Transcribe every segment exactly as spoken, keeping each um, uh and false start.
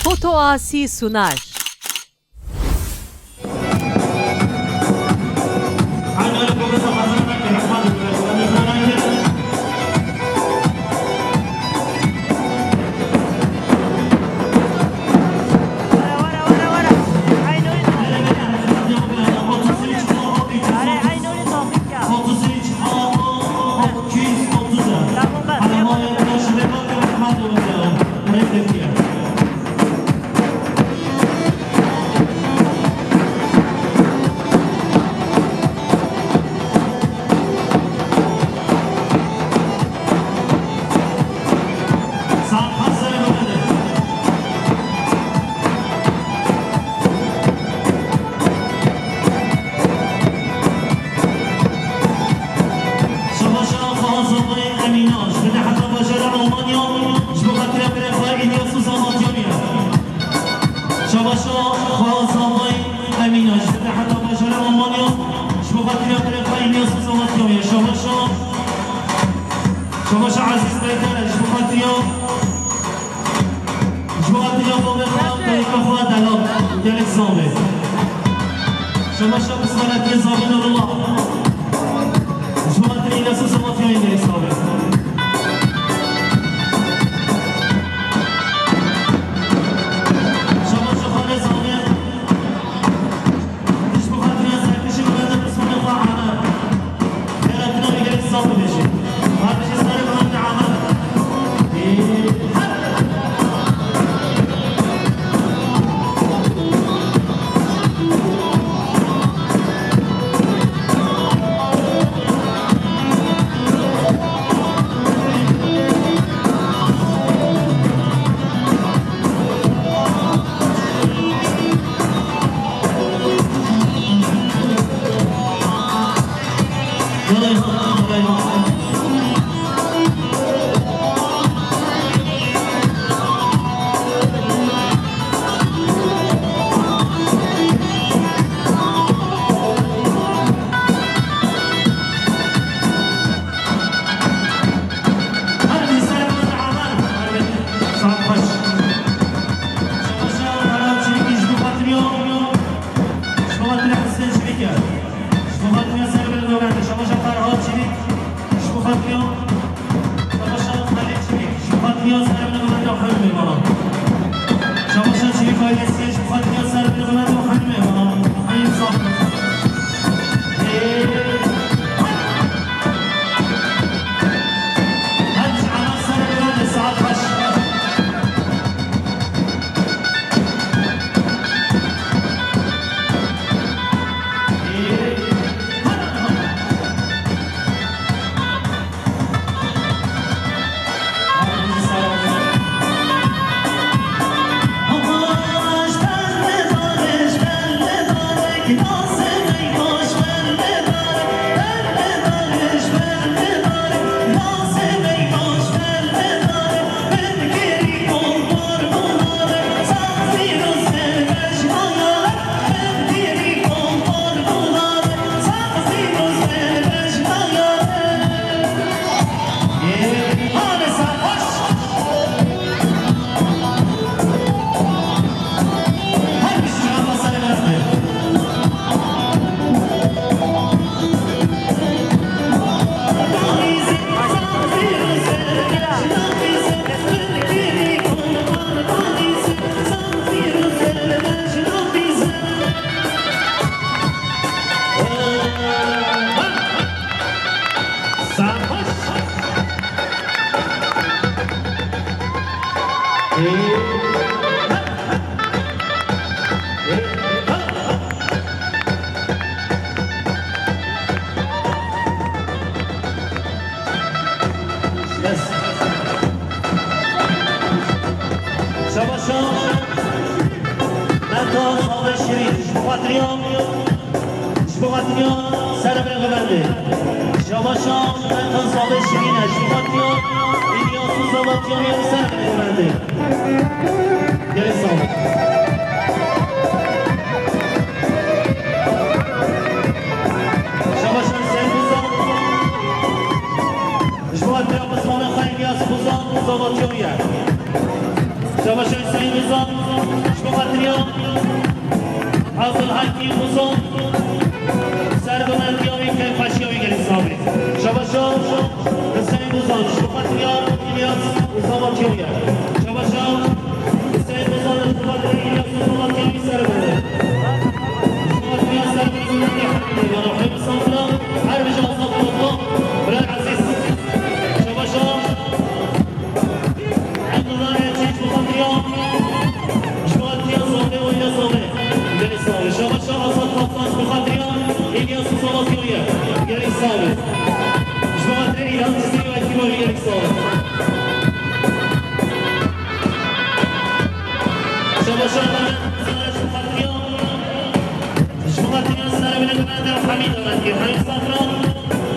Foto Asi sunar. Şabaşa Xwazavayê Emîna, ji Fetiheta bajarê Almanya, ji bo xatirê birê xwe Îlyas û Zamatiyonê. Şabaşa Xwazavayê Emîna, ji Fetiheta bajarê Almanya, ji bo xatirê birê xwe Îlyas û Zamatiyonê. Şabaşa, şabaşa Ezîz Beydere, ji bo xatiriya Ji bo hatiriya bavê xwe, dayika xwe delal, gelek sax be. Şemaşa bi saletiyê Zavî Nurullah. Ji bo hatiriya Îlyas û Zamatiyonê gelek sax be. Şemaşa xalê Zavî. Ji bo xatira serkişê Miletê Pismamê xwe Amer. Gera tune wî gelek sax bibêje. Xatişê serê Miletê Amer. Ê, her. Her bî ser Miletê Amer, her bî. Saet xweş. Şabaşa Ferhat Çelikî ji bo xatiriya, ji bo xatiriya Husên Çelik e. Ji bo xatiriya Serbil Nobende. Şabaşa Ferhat Çelik, ji bo xatiriya, şabaşa Xalid Çelik, ji bo xatiriya Serbil Nobende xanimê bala. Şabaşa Çelik ailesî, ji bo xatiriya Serbil Nobende xanimê bala. Xanimê misafir. Ê, Hadi ana sene bile de saat baş. Yes. Şabaşa Meta Sabê Şirîn, ji bo xatiriya, ji bo xatiriya Serê Binê Xwe Bendê. Şabaşa Meta Sabê Şirîn e, ji bo xatiriya Îlyas û Zalatiyonê Serê Binê Xwe Bendê. Gelek sağ ol. Şabaşa Hüseyin Buzan. Ji bo hatira pismamê xwe Îlyas Buzan û Zavatiyonê ye. Şabaşa Hüseyin Uzan, ji bo xatiriya Abdulhakîm Uzan, serbulentiya wî, kêfxweşiya wî gelî savê. Şabaşa Hüseyin Uzan, ji bo xatiriya İlyas Uzamatiya wî. Şabaşa Hüseyin Uzan, ji bo xatiriya İlyas Uzamatiya wî serbulent. Ji bo xatiriya serbulentiya Hemîdê, ya Rahîm Safra, her bijî Azad Topla, Bilal Ezîz. Şabaşa Abdullah Elçiç, ji bo xatiriya, ji bo xatiriya Zomê û Îlyas Zomê. Gelî savê. Şabaşa Azad Kaplan, ji bo xatiriya Îlyas û Zomatiya ye. Gelî savê. Ji bo xatiriya Îlhan Cizîrî û ekîba wî gelî savê. Şabaşa Mehmet Zara, ji bo xatiriya Ji bo xatiriya serê min gunende û Hemîd Ahmetî, Hemîd Safra,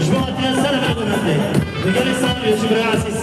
ji bo xatiriya serê min gunende. Bi gelê serê ji birayê Ezîz.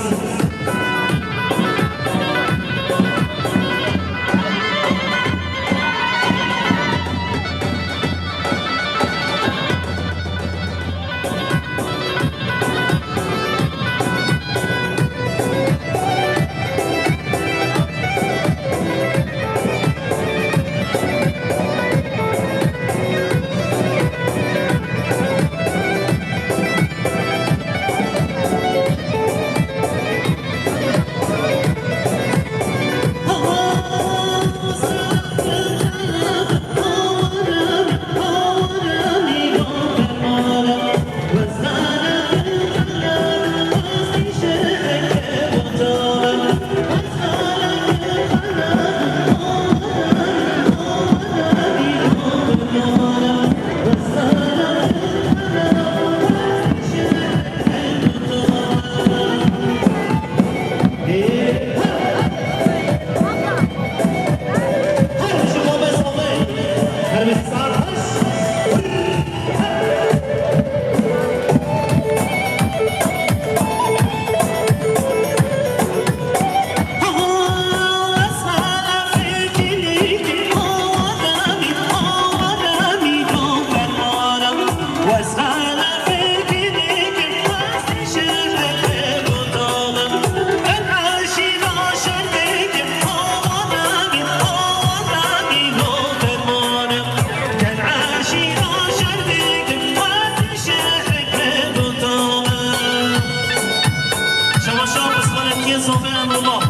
Şabaşa Osmanetiyê Zofê Emrullah.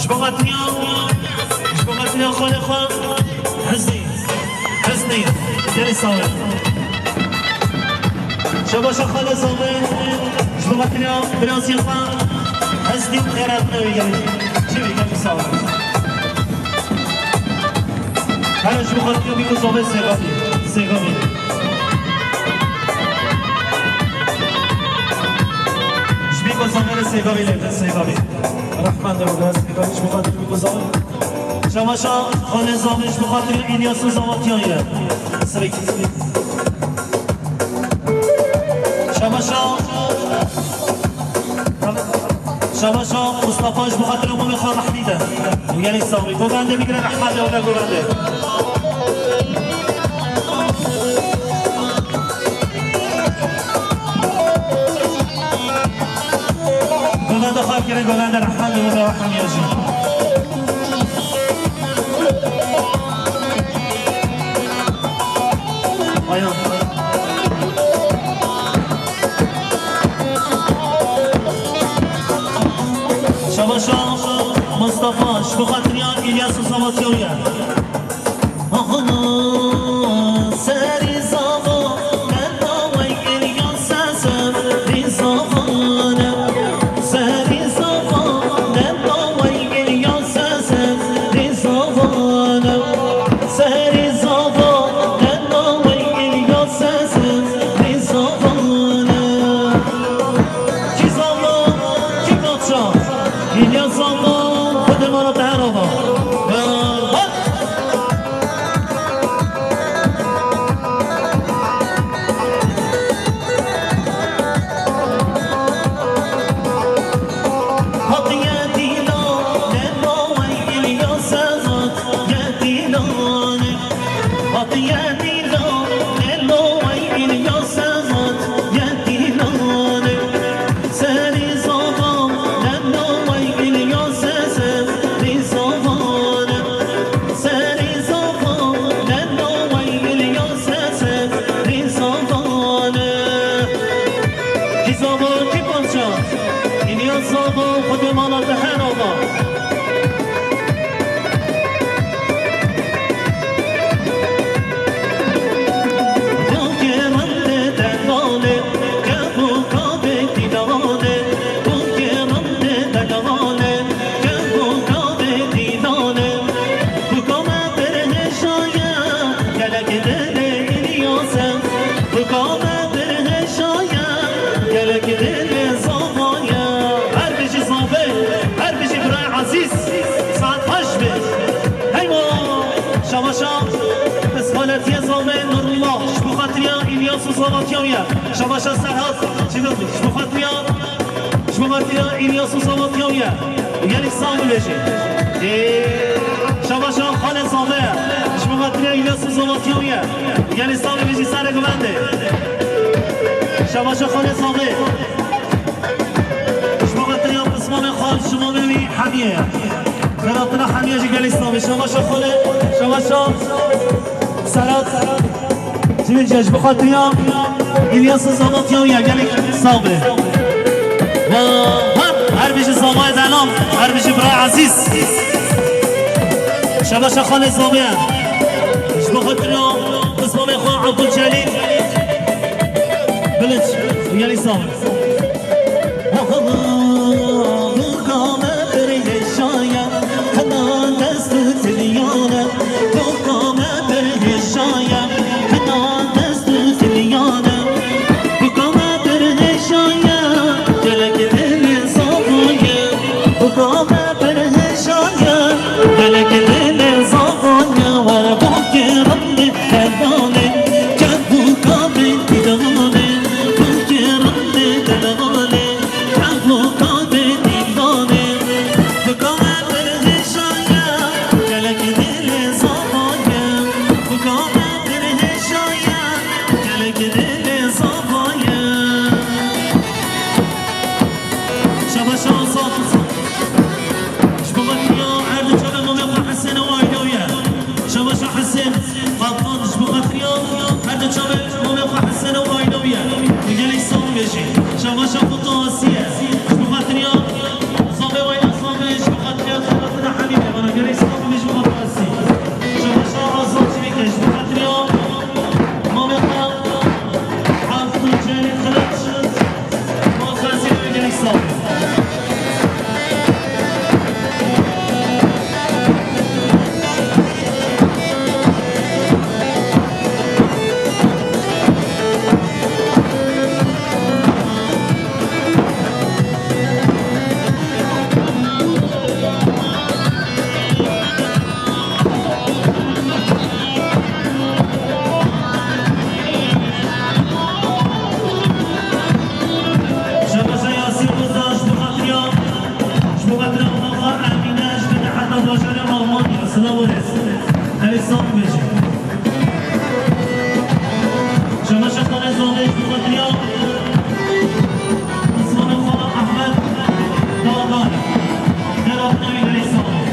Ji bo xatiriya, ji bo xatiriya xalê xwe Hesnî, Hesnî, gelî sawê. Şabaşa xalê Zofê, ji bo xatiriya birasî xwe Hesnî û xêratine wî gelî. Çi wî gelî sawê. Her ji bo xatiriya bîko Zofê Sêgavî, Sêgavî. Ji bîko Zofê Sêgavî lê, Sêgavî. Rehman de bû, Sêgavî ji bo xatiriya bîko Zofê. Şabaşa xalê Zofê ji bo xatirê Îlyas û Zomatiya ye. Sirek. Şabaşa, Şabaşa Mustafa ji bo xatirê mamê xwe Mehmîde. Û gelek sax bî. Govende bigire rehmet e, govende. Govende xwe kirin, govende rehmet e, govende hemiya jî. Aya. Şabaşa Mustafa, ji bo xatiriya Îlyas û Zomatiya ye. Ahana, serî zava, derdawey geriya sese, rî zavane. Serî zava, derdawey geriya sese, rî zavane. Serî zava, derdawey geriya sese, rî zavane. Kî zava, kî baca, geriya zava, xwedê mala te herava. Berbat. Zavatiya wî ye. Şabaşa Serhat, çi dibî? Ji bo xatiriya, ji bo xatiriya Îlyas û Zavatiya wî ye. Gelî sağ bibêje. Ê, şabaşa Xalê Zavê ye. Ji bo xatiriya Îlyas û Zavatiya wî ye. Gelî sağ bibêje, serê guvendê. Şabaşa Xalê Zavê. Ji bo xatiriya pismamê xal, ji bo wî hemiyê ye. Xêratina hemiyê ji gelî slavê. Şabaşa Xalê, şabaşa Serhat. Ji min jî ji bo xatiriya Îlyas Zavatiya wî ye, gelek slavê. Wa, her, her bijî zavayê delal, her bijî birayê ezîz. Şabaşa Xalê Zavê. Ji bo xatiriya pismamê xwe Abdulcelîl Bilic, gelek slavê. Şabaşa Azad. Ji bo xatiriya Erdinç Çabe, mamê xwe Hesên û aîlê wî ye. Şabaşa Hesên Kaptan, ji bo xatiriya Erdinç Çabe, mamê xwe Hesên û aîlê wî ye. Gelek sağ bibêjî. Şabaşa Fûto Asiye. Ji bo xatiriya Zavê wayna Zavê, ji bo xatiriya Xebatê de Hemî Mêvana. Gelek sağ bibêjî Fûto Asiye. Şabaşa Azad Çivîke, ji bo xatiriya mamê xwe Abdulcelîl Kılıç. Şabaşa Yasîn Bozda, ji bo xatiriya, ji bo xatira mama Emîne, ji bo heta bajarê Almanya. Silav û rêz. Gelek sağ bibêje. Şabaşa Xalê Zavê, ji bo xatiriya Osmanê xwe Ehmed Dawdar. Xêratina wî, gelek sağ bibêje.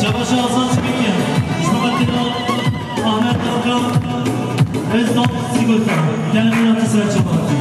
Şabaşa Azad Çivîke, ji bo xatira Ahmet Akra, Özdan Sigorta, gelmeyatı serçe bakıyor.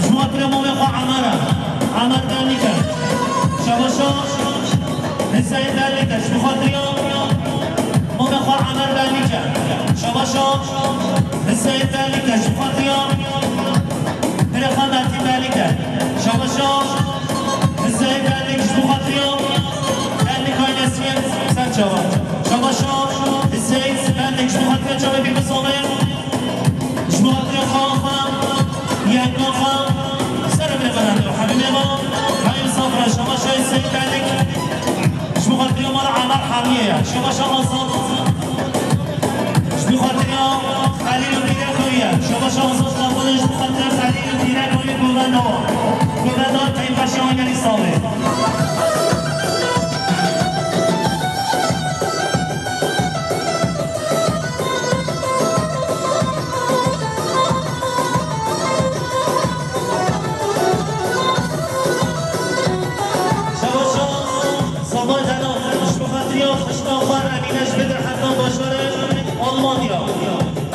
Ji bo xatira mamê xwe Emera. Emer Berlîke. Şabaşa Hüseyin Berlîke. Ji bo xatira mamê xwe Emer Berlîke. Şabaşa Hüseyin Berlîke. Ji bo xatira pirê xwe Metîn Berlîke. Şabaşa Hüseyin Berlîk ji bo xatira Berlîk ailesiyê ser çava. Şabaşa Hüseyin Berlîk ji bo xatira çavê Bîbisomê. Ji bo xatira xwe, yenga xwe, serê min xwe, hemî mêvan, hemî misafir, şabaşa Hüseyin Berlîk. Ji bo xatira mala Emel Hemiyê ye. Şabaşa Azad. Ji bo xatira Xelîl û Dîrekoyê ye. Şabaşa Azad Xaxolê ji bo xatira Xelîl û Dîrekoyê govenda wan. Govenda keyfeşiya Gelî Sawê. Şabaşa Sabay Dela, ji bo xatiriya xişka xwe Emîne ji Bidrheta bajarê Almanya.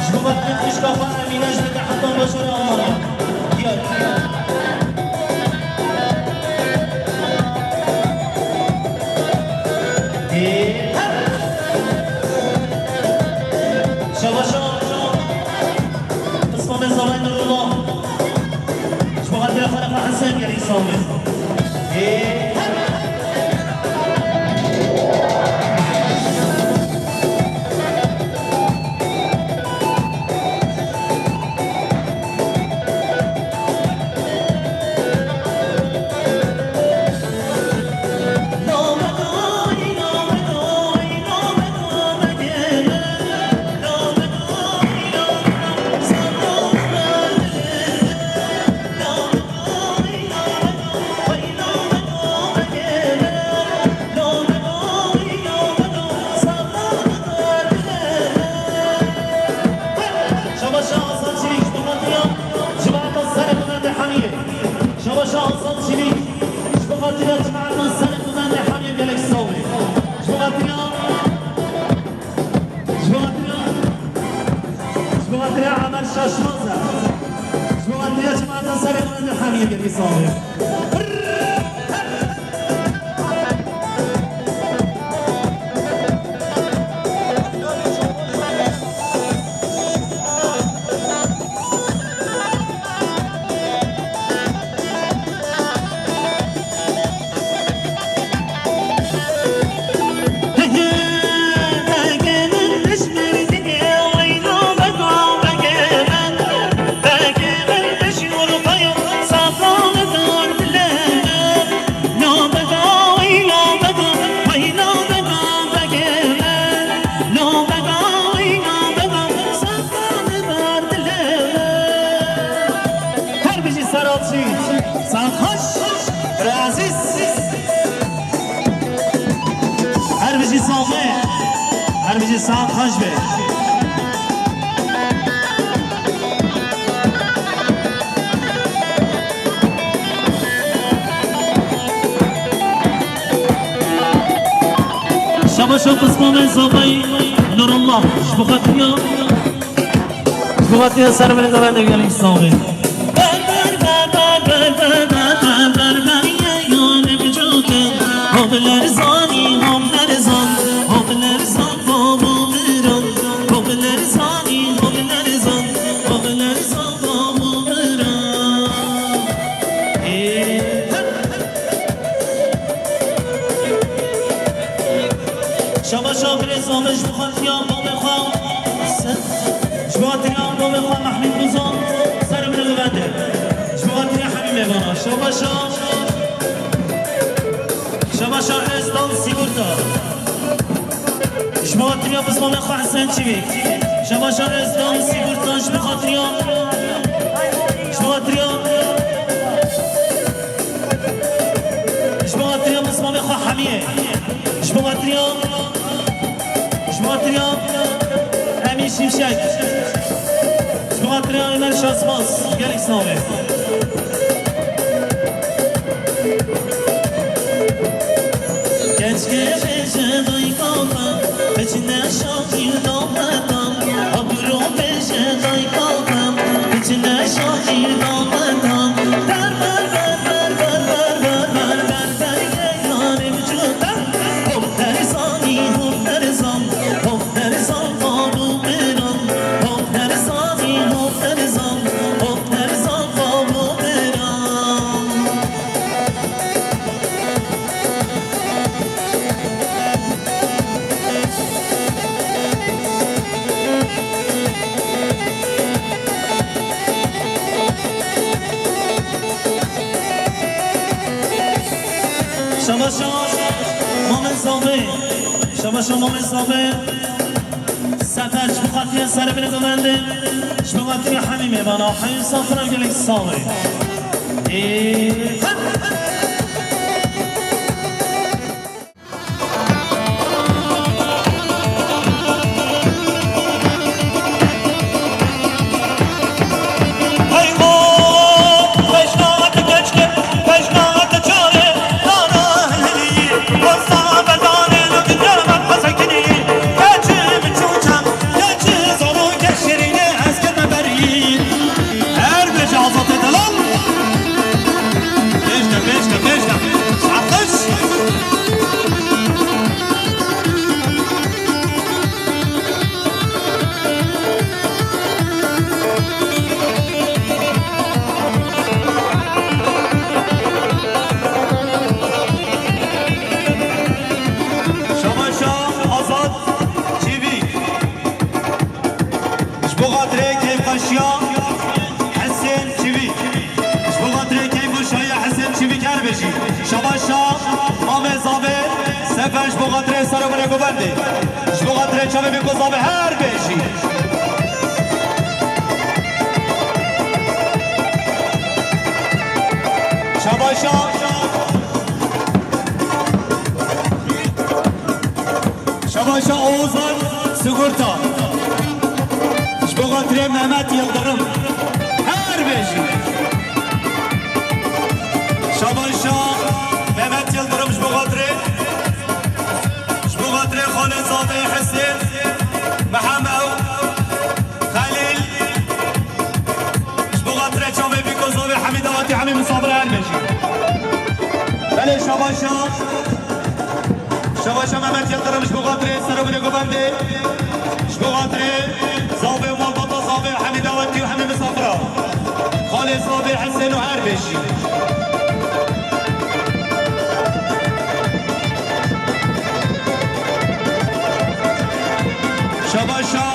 Ji bo xatiriya xişka xwe Emîne ji Bidrheta bajarê Almanya. Diyar. Ê, her. Şabaşa. Pismamê Zavay Nurullah. Ji bo xatira xwe re xwe Hesen Gelî Sawê. Ê, her. Şabaşa Hasan Çelik, ji bo xatira cemaeta Serê Xwedê Hemiyê. Şabaşa Hasan Çelik, ji bo xatira cemaeta Serê Xwedê Hemiyê gelek sawê. Ji bo xatira, ji bo xatira, ji bo xatira Emer Şaşmaz e. Ji bo xatira cemaeta Serê Xwedê Hemiyê gelek sawê. Her bijî Seralçî, Serxweş, Azîz. Her bijî Safê, her bijî Serxweş be. Şabaşa pismamê Zavay Nurullah, ji bo xatiriya, ji bo xatiriya ser min de gelî sawê. Şabaşa birêz Amê ji bo xatiriya bavê xwe, se-, ji bo xatiriya bavê xwe Mehmûd Buzan, ser min li vende. Ji bo xatiriya hemî mêvana. Şabaşa, şabaşa Özdan Sigorta. Ji bo xatiriya bizmanê xwe Hesen Çivîk. Şabaşa Özdan Sigorta ji bo xatiriya, ji bo xatiriya, ji bo xatiriya bizmanê xwe Hemiyê. Ji bo xatiriya, ji bo xatiriya Emîn Şimşek. Ji bo xatiriya Ömer Şasmaz. Gelek sawê. Keşke bêje dayka me, biçine şahîr daveta. Abro bêje dayka me, biçine şahîr Şabaşa Mamê Zavê. Şabaşa Mamê Zavê. Sefer ji bo xatirê serê binê govendê. Ji bo xatirê hemî mêvana, hemî misafira gelek sağ ê. Ê, Her beş azad edilen. Beş de, beş de, beş de. Alkış. Şabaşa Azad Çevik. Ji bo xatirê keyfxweşiya Hesên Çivîk. Ji bo xatirê keyfxweşiya Hesên Çivîk her bijî. Şabaşa Mamê Zavê Sefer ji bo xatirê serê binê govendê. Ji bo xatirê çavê Bîko Zavê her bijî. Şabaşa Şabaşa Oğuzhan Sigorta. Ji bo xatirê Mehmet Yıldırım. Her bijî. Şabaşa Mehmet Yıldırım ji bo xatirê. Ji bo xatirê Xalê Zavê Hesên, Mihemed, Xelîl. Ji bo xatirê çavê Bîko Zavê hemî dawetî hemî misafir her bijî. Belê şabaşa. Şabaşa Mehmet Yıldırım ji bo xatirê serê binê govendê. Ji bo xatirê Zavê û malbata Zavê hemî dawetî û hemî misafira. Xalê Zavê Hesên û her bijî. Şabaşa.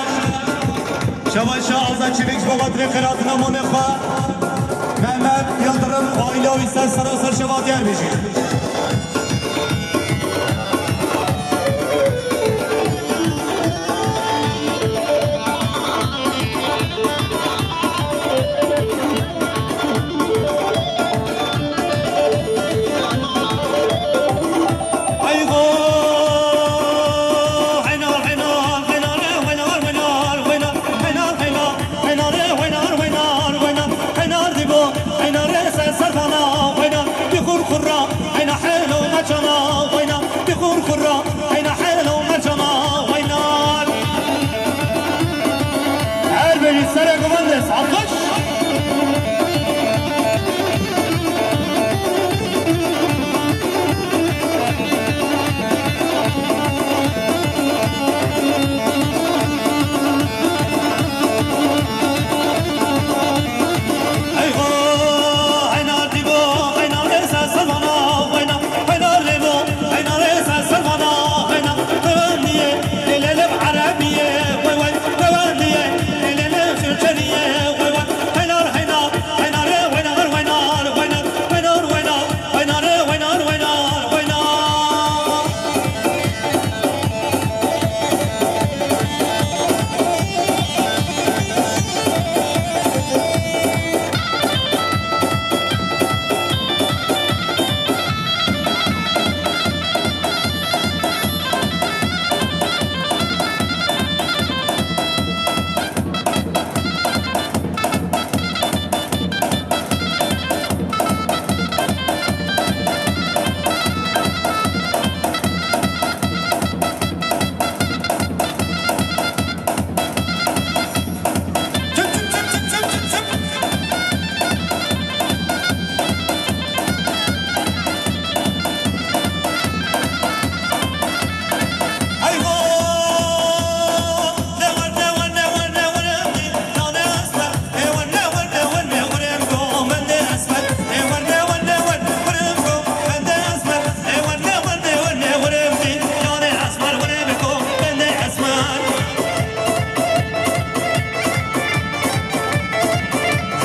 Şabaşa Azad Çivik ji bo xatirê xêratina malê xwe. Mehmet Yıldırım, aîla wî ser sera ser şeva diyar bijî. Her bijî, serê govendê, alkış.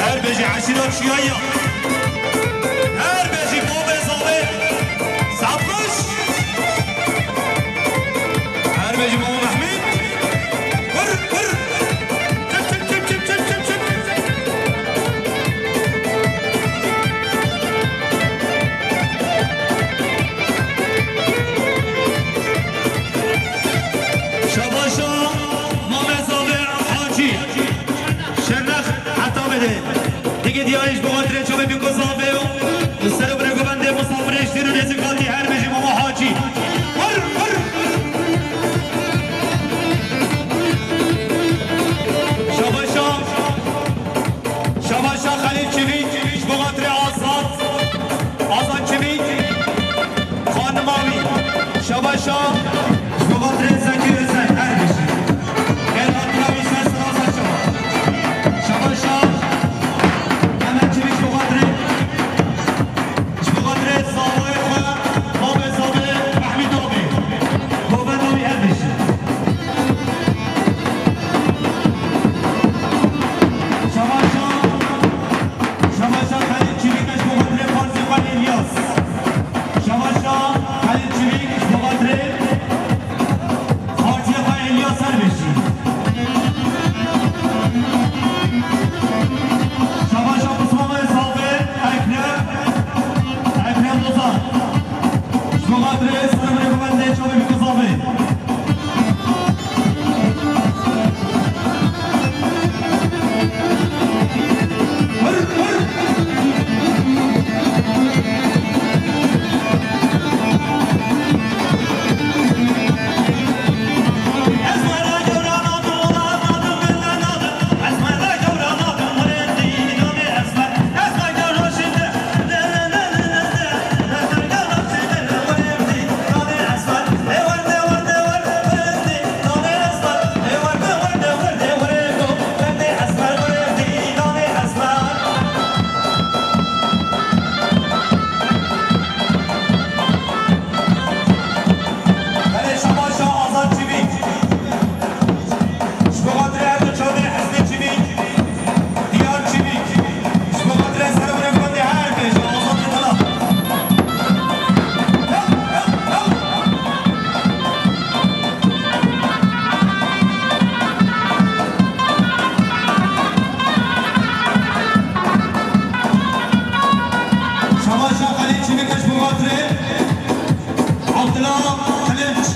Her bijî eşîra çiyayî ya. Her bijî bavê zavê. Sabro. Digê diyarî ji bo xatirê çavê Bîko Zavê û li ser û binê govendê misafirê ji dîr û nêzîk hatî her bijî Mama Hacî. Hur, hur! Şabaşa, şabaşa Xelîl Çivîk ji bo xatirê Azad. Azad Çivîk, xanima wî. Şabaşa ji bo xatirê Zekî Özen, her bijî. Gel hatina wî ser sera ser çava. Şabaşa Mehmet Çivîk ji bo xatirê, ji bo xatirê zavayê xwe, bavê zavê Mehmîd Avê. Govenda wî, her bijî. Şabaşa, şabaşa Xelîl Çivîk ji bo xatirê parzê xwe Elyas. Şabaşa Xelîl Çivîk ji bo xatirê partiyê xwe Elyas, her bijî. Şabaşa Osmanê Zavê Ekrem, Ekrem Ozan. Ji bo xatirê serê govendê çavê Bîko Zavê. Belê, şabaşa Azad Çivîk. Ji bo xatirê her du çavê Hesnê Çivîk, Diyar Çivîk. Ji bo xatirê serê û rêvendê her bijî Azad Tala. Şabaşa Xelîl Çivîk ji bo xatirê Abdullah Kılıç,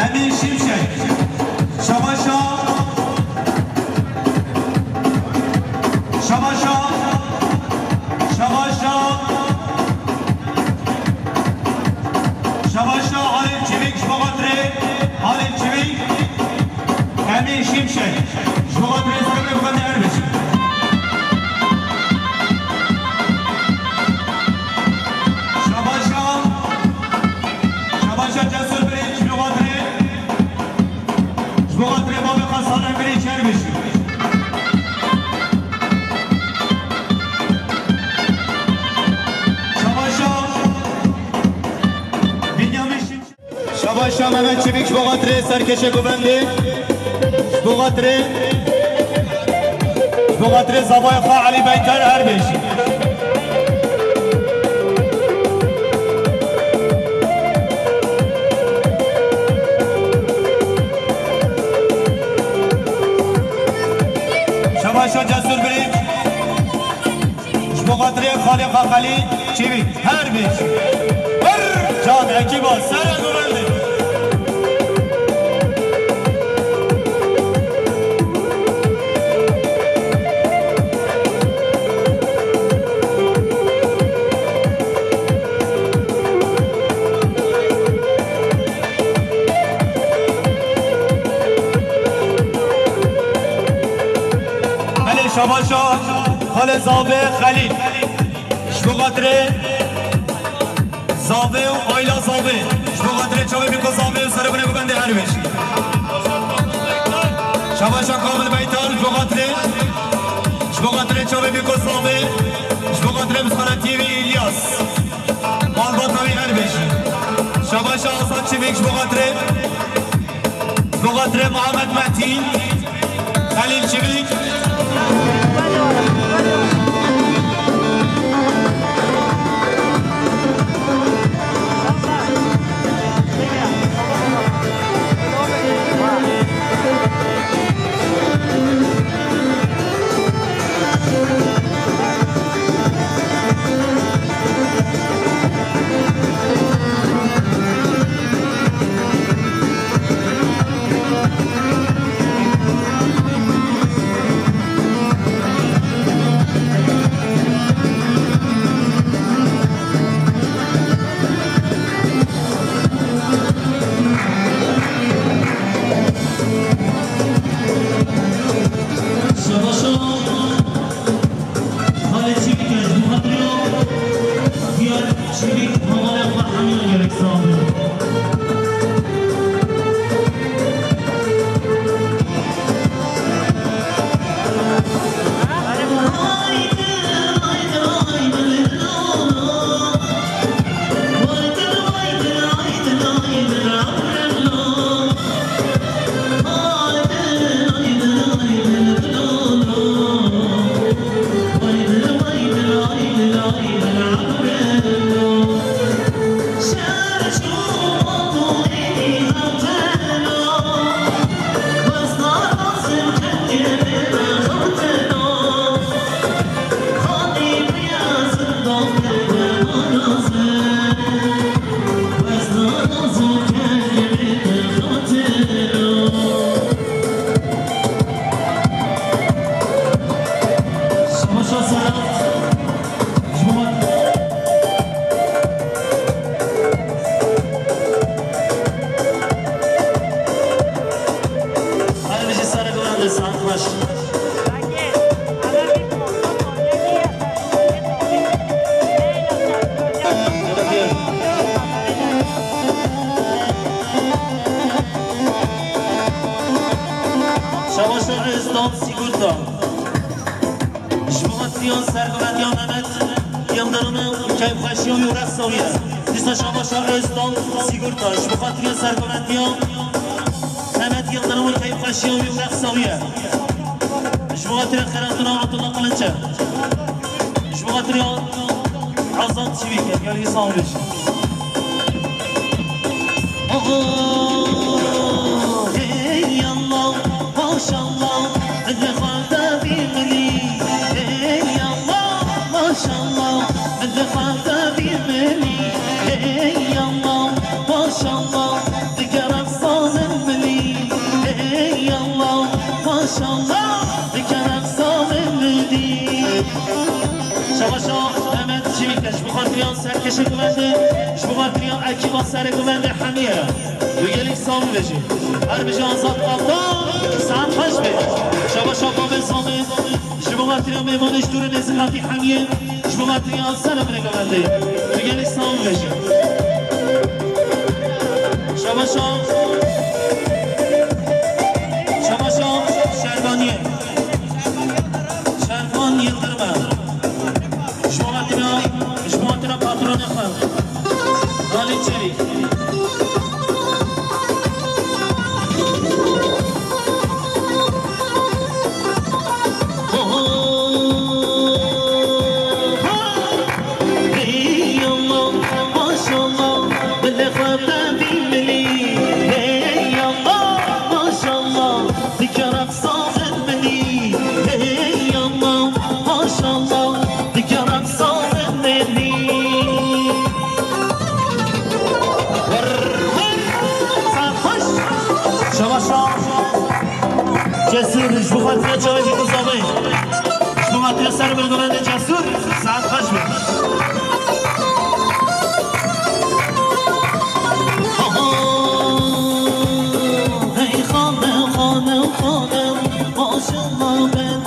Emin Şimşek. Şabaşa, şabaşa, şabaşa, şabaşa Halil Çivik ji bo xatirê, Halil Çivik, Emin Şimşek. Ji bo xatirê serê govendê her bijî. Şabaşa, şabaşa Cesur Birinç ji bo xatirê, ji bo xatirê bavê xwe Salih Birinç her bijî. Şabaşa Binyamin Şimşek. Şabaşa Mehmet Çivik ji bo xatirê serkêşê govendê. Ji bo xatirê, ji bo xatirê zavayê xwe Elî Beytar her bijî. Şabaşa Cesur Birinç. Ji bo xatirê xalê xwe Xelîl Çivik. Her bijî. Bir can ekiba sere govendê. Belê şabaşa xalê zavê Xelîl. Ji bo xatirê zavê û aîla zavê. Ji bo xatirê çavê Bîko zavê û serê binê govendê her bijî. Şabaşa Kamil Beytar ji bo xatirê, ji bo xatirê çavê Bîko zavê, ji bo xatirê Misxaletiyê wî Îlyas. Malbata wî her bijî. Şabaşa Azad Çivik ji bo xatirê, ji bo xatirê Muhammed Mehtî, Xelîl Çivik. Şabaşa Özdan Sigorta. Ji bo xatirî sergovendiya Mehmet Yildirim û keyfxweşiya wî û reqsa wî ye. Dîsa Şabaşa Özdan Sigorta. Ji bo xatirî sergovendiya Mehmet Yildirim û keyfxweşiya wî û reqsa wî ye. Ji bo xatirê Xeratuna Abdullah Kılıç'e. Ji bo xatirê Azad Çivîk, gelî sağ ol. Oho, hey Allah, maşallah, li xwe de bî milî. Hey Allah, maşallah, li xwe de bî milî. Hey Allah, maşallah, dike reqsa min milî. Hey Allah, maşallah, dike reqsa min milî. Şabaşa Mehmet Çivîke, ji bo xatiriya serkêşê guvendê, ji bo xatiriya ekîba serê guvendê hemî ye. Tu gelî sağ bibêjî. Her bijî Azad Kaptan, saet xweş be. Şabaşa Babê Samê, ji bo xatiriya mêvanê ji dûrê nêzîkatî hemî ye. Ji bo xatiriya serê min ê guvendê. Tu gelî sağ bibêjî. Şabaşa, Şabaşa Şervaniyê. Şervan Yildirim e. Ji bo hatira, ji bo hatira patronê xwe. Halî Çelîk. Hey Allah, maşallah, bilê xwe te bî milî. Hey Allah, maşallah, dike reqsa min milî. Hey Allah, maşallah, dike reqsa min milî. Hır, hır, sarhoş. Şabaşa. Cesur, ji bo xatirê çavê jî Muzafê. Ji bo xatirê ser bin gurendê Cesur, saet xweş be. Hey xanim, xanim, xanim, maşallah, ben